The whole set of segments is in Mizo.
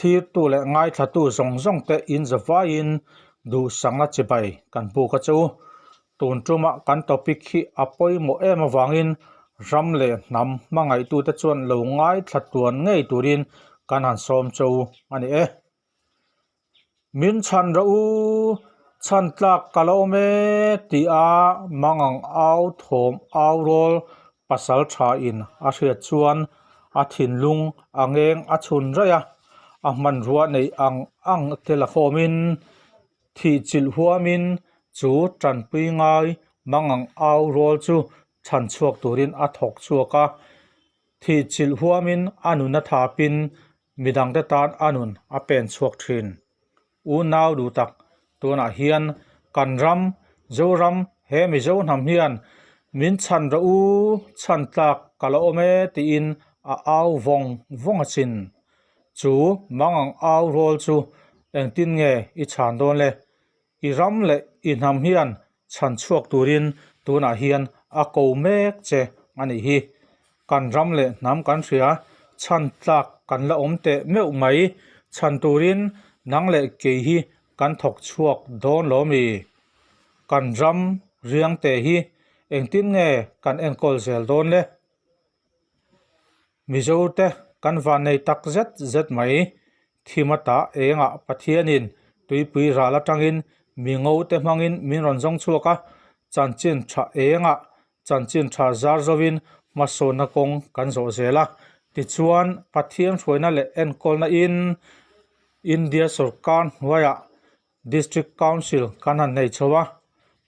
Thlirtu leh ngaithlatu zawng zawng te in zavaiin duhsakna chibai kan buk a che u. Tun tuma kan topic hi a pawimawh em avangin ram leh hnam hmangaihtute chuan lo ngaithla tuan ngei turin kan han sawm che u a ni e. Min chhan rawh u, chhan tlak ka lo awm e tih a mangang au thawm au rawl pasal tha in a hriat chuan a thinlung a ngeng a chhun raih a, a hmanrua neih ang ang te la khawmin thih chilh huamin chu tanpui ngai mangang au rawl chu chhan chhuak turin a thawk chhuak a, thih chilh huamin a nun a thapin Midangte tan a nun a pen chhuak thin. Unau duh tak, tunah hian kan ram, Zoram, he Mizo hnam hian min chhan rawh u, chhan tlak ka la awm e tiin a au vawng vawng a chin. Chu mangang au rawl chu engtin nge i chhan dawn le? I ram leh i hnam hian chhan chhuak turin tunah hian a ko mek che a nih hi. Kan ram leh hnam kan hria, chhan tlak kan la awm teh meuh mai. Chhan turin nang leh kei hi kan thawk chhuak dawn lo mi? Kan ram riangte hi engtin nge kan enkawl zel dawn le? Mizote kan vannei tak zet zet mai. Thimata engah Pathianin tuipui ral atangin mi ngote hmangin min rawn zawng chhuak a, chanchin tha engah chanchin tha zar zovin hmasawnna kawng kan zawh zel a. Tichuan, Pathian hruaina leh enkawlna in India sawrkar hnuaiah District Council kan han nei chho a,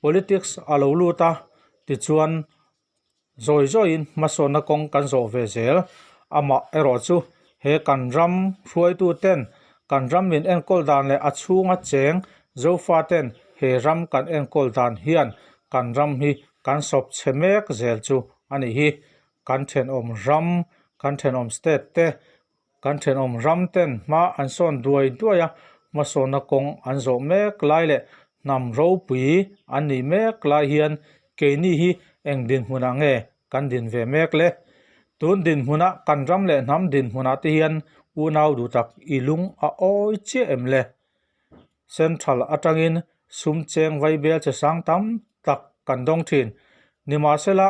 politics a lo lut a, tichuan Zawi zawiin hmasawnna kawng kan zawh ve zel. Amah erawh chu he kan ram hruaitu ten kan ram min enkawl dan leh a chhunga cheng Zofa ten he ram kan enkawl dan hian kan ram hi kan sawp chhe mek zel chu a nih hi. Kan thenawm ram, kan thenawm state te, kan thenawm ram ten hma an sawn duai duai a, hmasawnna kawng an zawh mek lai leh hnam ropui an nih mek lai hian keini hi eng dinhmunah nge kan din ve mek le? Tun dinhmuna kan ram leh hnam dinhmunah te hian unau duh tak i lung a awi chiah em le? Central atangin sum cheng vaibel che sang tam tak kan dawng thin. Nimahsela,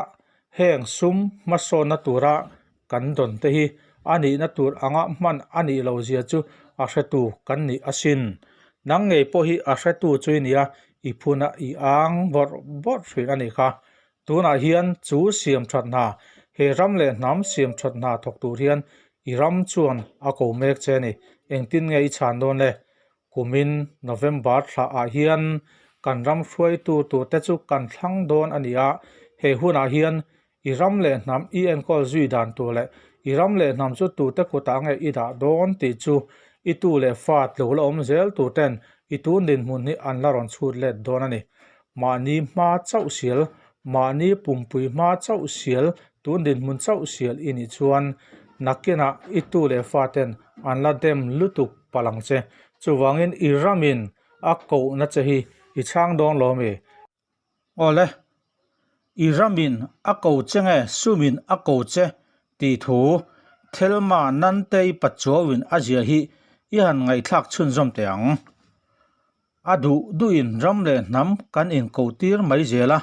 heng sum hmasawnna tura kan dawn te hi a nihna tur anga hman a nih loh zia chu a hretu kan nih asin. Nang ngei pawh hi a hretu chu i nia, i phuna i ang bawrh bawrh thin a nih kha. Tunah hian chu siam that hna, he ram leh hnam siam that hna thawk tur hian i ram chuan a ko mek che a ni. Engtin nge i chhan dawn le? Kumin November thla ah hian kan ram hruaitu tur te chu kan thlang dawn a ni a, he hunah hian i ram leh hnam i enkawl zui dan tur leh i ram leh hnam chu tute kutah nge i dah dawn tih chu i tu leh fa tlo la awm zel tur ten i tun dinhmun hi an la rawn chhut let dawn a ni. Mahni hma chauh sial, mahni pumpui hma chauh sial, tun dinhmun chauh sial i nih chuan nakinah i tu leh fa ten an la dem lutuk palh ang che. Chuvangin i ramin a kohna che hi i chhang dawn lo mi? Awle, i ramin a ko che nge sumin a ko che tih thu Thelma Nantei Pachuauin a zia hi i han ngaihthlak chhunzawm teh ang. A duh duhin ram leh hnam kan inkohtir mai zel a,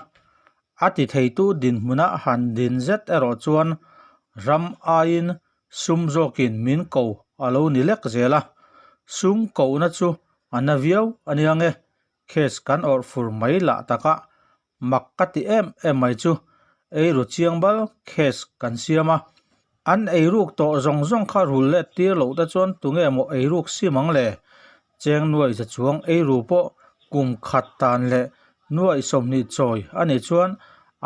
a ti theitu dinhmuna han din zet erawh chuan ram aiin sum zawkin min ko a lo ni lek zel a, sum kohna chu a na viau a nia nge, case kan awrh fur mai lah taka Mak ka ti em em mai chu eiru chiang bal case kan siam a, an eiruk tawh zawng zawng kha rul let tir loh te chuan tunge maw eiruk sim ang le? Cheng nuaih za chuang eiru pawh kum khat tan leh nuaih 20 chawi a nih chuan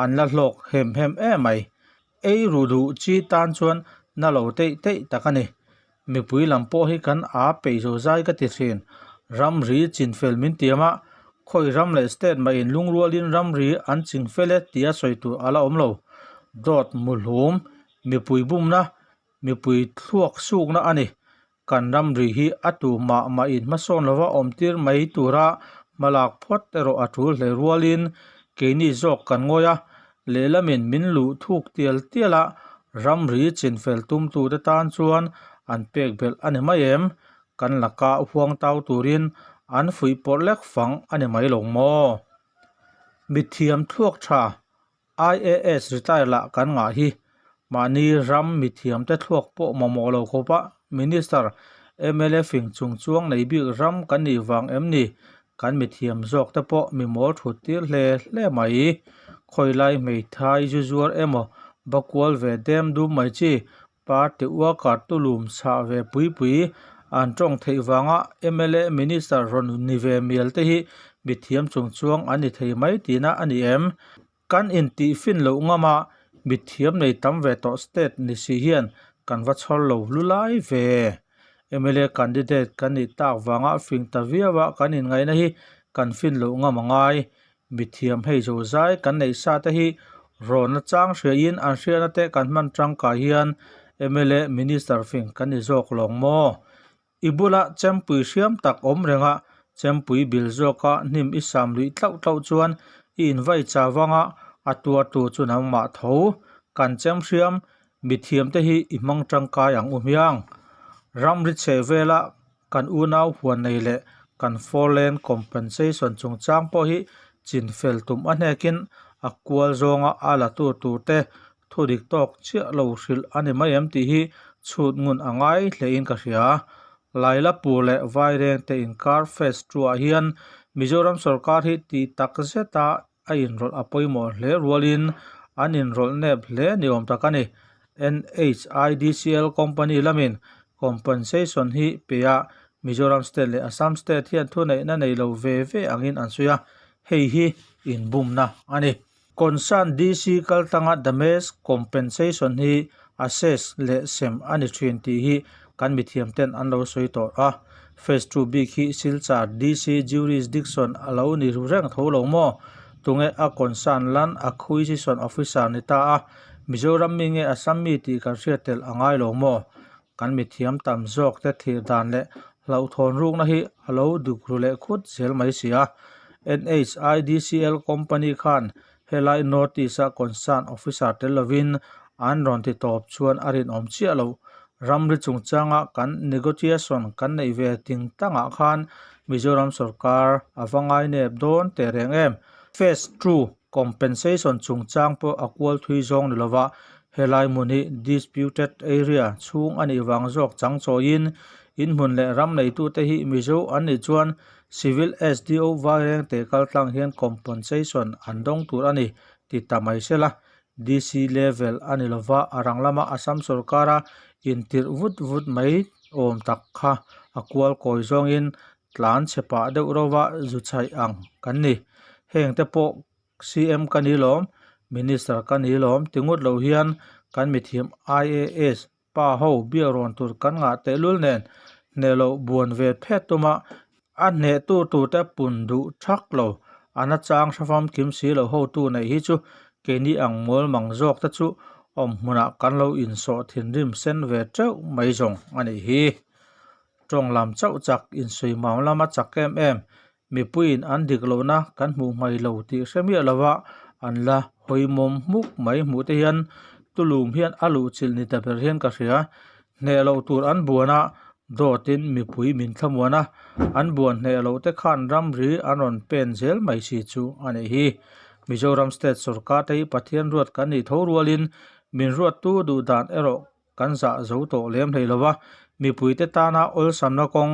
an la hlawk hem hem em mai. Eiru duh chi tan chuan na lo teih teih tak a ni. Mipui lam pawh hi kan a peih zo zai ka ti thin. Ramri chinfel min tiam a, khawi ram leh state mah in lungrualin ramri an chingfel e tia sawi tur a la awm lo. Dawt muhlum, mipui bumna, mipui thluak sukna a ni. Kan ramri hi a tu mah mah in hmasawn lova awm tir mai tura hmalak phawt erawh a tul hle rualin keini zawk kan ngawi a, Lehlamin min luh thuk tial tial a, ramri chinfel tumtute tan chuan an pek belh a ni mai em? kan laka huangtau turin an fuihpawrh lek fang a ni mai lo maw? Mithiam thluak tha IAS retire lah kan ngah hi. Mahni ram mithiamte thluak pawh mamawh lo khawpa Minister, mla fing chung chuang nei bik ram kan nih vang em ni? Kan mithiam zawk te pawh mi mawl thut tir hle hle mai. Khawilai hmeithai zu zuar emaw va kual ve dem dum mai chi Party worker tulum chhah ve pui pui an tawng theih vanga mla Minister rawn ni ve mial te hi mithiam chung chuang an ni thei mai tihna a ni em? Kan intih fin loh ngam a, mithiam nei tam ve tawh state ni si hian kan va chhawr lo lu lai ve. Mla candidate kan nih tak vanga fing ta viau a kan inngaihna hi kan fin loh ngam a ngai. Mithiam hei zozai kan neih sa te hi rawn nachang hriain an hriatna te kan hman tangkai hian mla minister fing kan ni zawk lawng maw? I bula chempui hriam tak awm renga chempui bil zawka hnim i sam luih tlauh tlauh chuan i invai cha vanga a tuartu chu nangmah tho. Kan chem hriam mithiam te hi i hmang tangkai ang u hmiang. Ramri chheh vela Kan unau huan nei leh kan foreign compensation chungchang pawh hi chinfel tum a hnekin a kual zawnga a la tur tur te thu dik tawk chiah lo hrilh a ni mai em tih hi chhut ngun a ngai hlein ka hria. Lailapur leh Vairengte inkar phase two-ah hian Mizoram sorkar hi tih tak zeta a inrawlh a pawimawh hle rualin an inrawlh nep hle ni awm tak a ni. NHIDCL company lamin compensation hi pe a, Mizoram state leh Assam state hian thuneihna nei lo ve ve angin an sawi a, hei hi inbumna a ni. Concern DC kaltlanga damage compensation hi assess leh sem a ni thin tih hi kan mithiamten an lo sawi tawh a. Phase two bik hi Silchar DC jurisdiction a lo ni ru reng tho lo maw? Tunge a concern lan acquisition officer ni ta a, Mizoram mi nge Assam mi tih kan hriat tel a ngai lo maw? Kan mithiam tam zawk te thlir dan leh hlauhthawn rukna hi a lo duk ru leh khut zel mai si a. NHIDCL company khan Helai North-East-a concern officer tel lovin an rawn ti tawp chuan a rinawm chiah lo. Ramri chungchanga kan negotiation kan neih ve ting tangah khan Mizoram sorkar a va ngainep dawn teh reng em? Phase two compensation chungchang pawh a kual thui zawng ni lova, helai hmun hi disputed area chhung a nih vang zawk chang chawiin inhmun leh ram neitute hi Mizo an nih chuan Civil SDO Vairengte kaltlang hian compensation an dawng tur a ni ti ta mai sela, DC level a ni lova a rang lama Assam sorkara intirh vut vut mai awm tak kha a kual kawi zawngin tlan chhe pah deuh rova zu chhaih ang kan ni. Hengte pawh CM ka ni lawm, Minister ka ni lawm ti ngut lo hian kan mithiam IAS Pa ho biak rawn tur kan ngah tehlul nen hneh loh buan ve phet tuma a hneh tur turte pun duh thak lo. A nachang hrafam kim si lo hotu neih hi chu keini ang mual mang zawk te chu awm hmunah kan lo insawh thinrim sen ve teuh mai zawng a nih hi. Tawng lam chauh chak insawi mam lama chak em em Mipuiin an dik lohna kan hmuh hmai lo tih hre miah lova an la hawi mawm hmuk mai hmuh te hian tulum hian a luhchilh ni ta ber hian ka hria. Hneh loh tur an buan a, dawtin mipui min thlamuan a, an buan hneh loh te khan ramri an rawn pen zel mai si chu a nih hi. Mizoram state sorkar te hi Pathian ruat kan nih tho rualin min ruattu duh dan erawh Kan zah zo tawh lem hlei lo va, mipuite tana awlsamna kawng,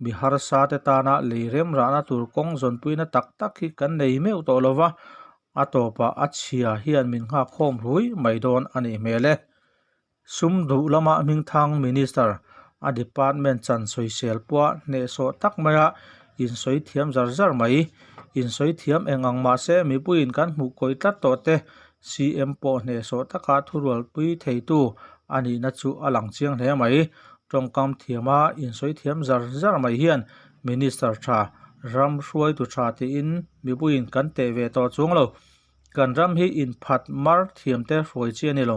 mi harsa te tana lei rem rahna tur kawng zawnpuina tak tak hi kan nei meuh tawh lo va, a tawpah a chhia hian min nghak khawm hrui mai dawn a nih hmel e. Sum duh lama hmingthang Minister, a department chan sawisel pawha hnehsawh tak maia insawi thiam zar zar mai, insawi thiam eng ang mahse mipuiin kan hmuh kawih tlat tawh te CM pawh hnehsawh taka thurualpui theitu a nihna chu a lang chiang hle mai. Tawngkam thiama insawi thiam zar zar mai hian Minister tha, ram hruaitu tha tiin mipuiin kan teh ve tawh chuang lo. Kan ram hi inphat mar thiamte hruai chi a ni lo.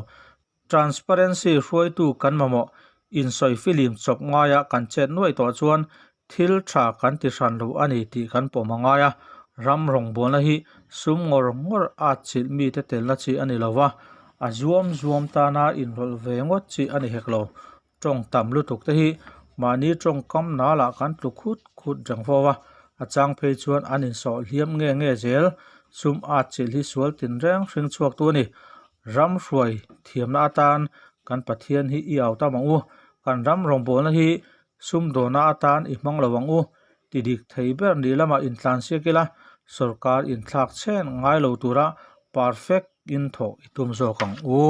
Transparency hruaitu kan mamawh insawi filim chawp ngaia kan chet nuai tawh chuan thil tha kan ti hran lo a ni tih kan pawm a ngai a, ram rawngbawlna hi sum ngawr ngawr a chilh mite telna chi a ni lo va, a zuam zuam tana inrawlh ve ngawt chi a ni hek lo. Tawng tam lutuk te hi Mahni tawngkam nalah kan tlu khut khut reng fo a, a chang phei chuan an insawh hliam nge nge zel. Sum at chilh hi sual tinreng hring chhuaktu a ni. Ram hruai thiamna atan kan Pathian hi i au tam ang u. Kan ram rawngbawlna hi sumdawna atan i hmang lo ang u. Ti dik thei ber ni lamah intlansiak ila sawrkar inthlak chhen ngai lo tura perfect in thawh i tum zawk ang u.